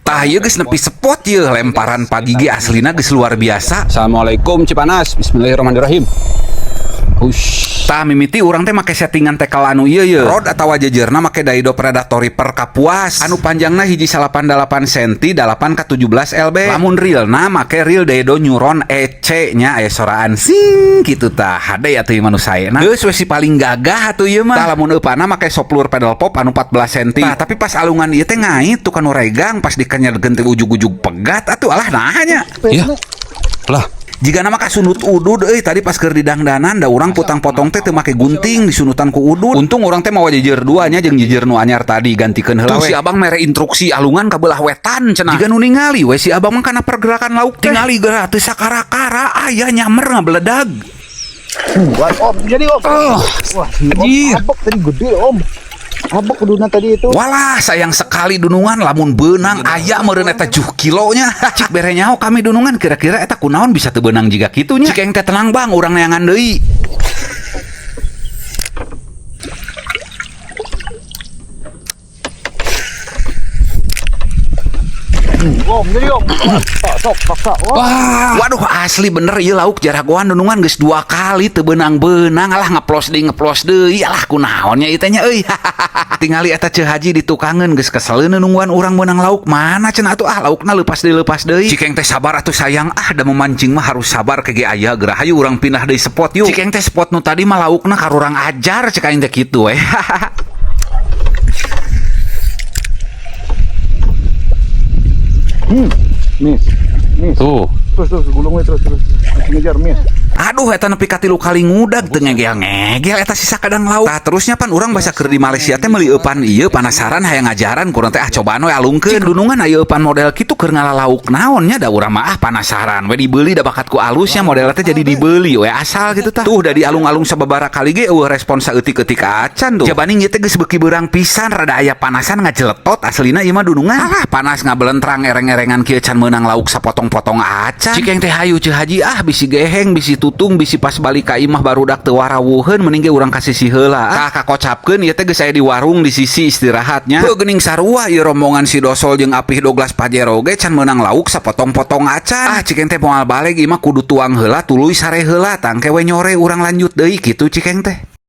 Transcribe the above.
Tah, ieu geus nepi spot ieu, lemparan pagi ge aslina geus luar biasa. Assalamualaikum Cipanas. Bismillahirrahmanirrahim. Ush. Tah, mimiti urang teh make settingan tackle anu ieu ye. Rod atawa jejerna make Daido Predator Reaper Kapuas. Anu panjangna 1,88 senti, 8 ka 17 lb. Lamun reelna make reel Daido Neuron EC nya, aya soraan sing kitu tah. Hade atuh ieu mah nu saena. Geus we si paling gagah atuh ieu mah. Tah, lamun eupana make soft lure paddle pop anu 14 senti. Tah, tapi pas alungan ieu teh ngait tuh kanu regang, pas dikenyerkeun teh ujug-ujug pegat atuh, alah, naha nya. Iya. Lah, Jiga nama kasunut udud euy tadi pas keur didangdanan, da urang potong-potong teh teu make gunting, disunutan ku udud. Untung urang teh mawa jejer dua nya, jeung jejer nu anyar tadi gantikeun heula we. Si abang mere instruksi, alungan ka belah wetan cenah. Jiga nu ningali we si abang mah kana pergerakan lauk teh. Tingali geura teu sakara-kara aya nyamer ngabeledag. Wah, Om, jadi Om. Oh, Wah, si Om anjir. abek tadi gede, Om. Abek kuduna tadi itu. Walah, sayang sekali dunungan, lamun beunang aya meureun eta juh kilonya. Cik bere nyaho kami dunungan, kira-kira eta kunaon bisa teu beunang jiga kitu nya. Cik eng teh, tenang bang, urang neangan deui. Om, jadi Om. Sok, sok, paksa. Wah. Wah. Waduh, asli bener ieu lauk jaragoan dunungan, geus dua kali teu beunang-beunang, alah, ngeplos deui, ngeplos deui, alah, kunaon nya ieu teh nya euy. Tingali eta Ceu Haji di tukangeun geus keseleun nungguan urang meunang lauk, mana cenah atuh, ah, laukna leupas deui, leupas deui. Cikeng teh sabar atuh sayang, ah, da memancing mah harus sabar ke ge aya geura, hayu urang pindah deui spot yuk. Cikeng teh spot nu tadi mah laukna karurang ajar, cek aing teh kitu we. Miss. Miss. Tuh. Terus, terus, gulung we terus, terus. Masih ngejar, miss. Aduh, eta nepi ka tilu kali ngudag teu ngegel-ngegel eta sisa kadang lauk. Tah, terusnya pan urang basa keur di Malaysia teh meuli eupan ieu, panasaran hayang ngajaran kurang teh, ah, cobaan we alungkeun. Dunungan aya eupan model kitu keur ngala lauk naon nya, da urang mah ah panasaran we dibeli, da bakat ku alusnya model teh jadi dibeli we asal gitu tah. Tuh, da dialung-alung sababaraha kali ge euweuh respon saeutik-eutik acan tuh. Jabaning ieu teh geus beuki beurang pisan, rada aya panasan ngajeletot aslina ieu mah dunungan. Alah, panas ngabelentrang ereng-erengan kieu can meunang lauk sapotong-potong acan. Cikeng teh hayu Ceu Haji, ah, bisi geheng, bisi tutung, bisi pas balik ka imah barudak teu warawuheun, mending ge urang ka sisi heula. Tah, kakocapkeun ieu teh geus aya di warung di sisi istirahatnya. Heuh, geuning sarua ieu rombongan si Dosol jeung Apih Douglas Pajero ge can meunang lauk sapotong-potong acan. Ah, cikeng teh moal baleg ieu mah, kudu tuang heula tuluy sare heula, tangke we nyore urang lanjut deui kitu cikeng teh.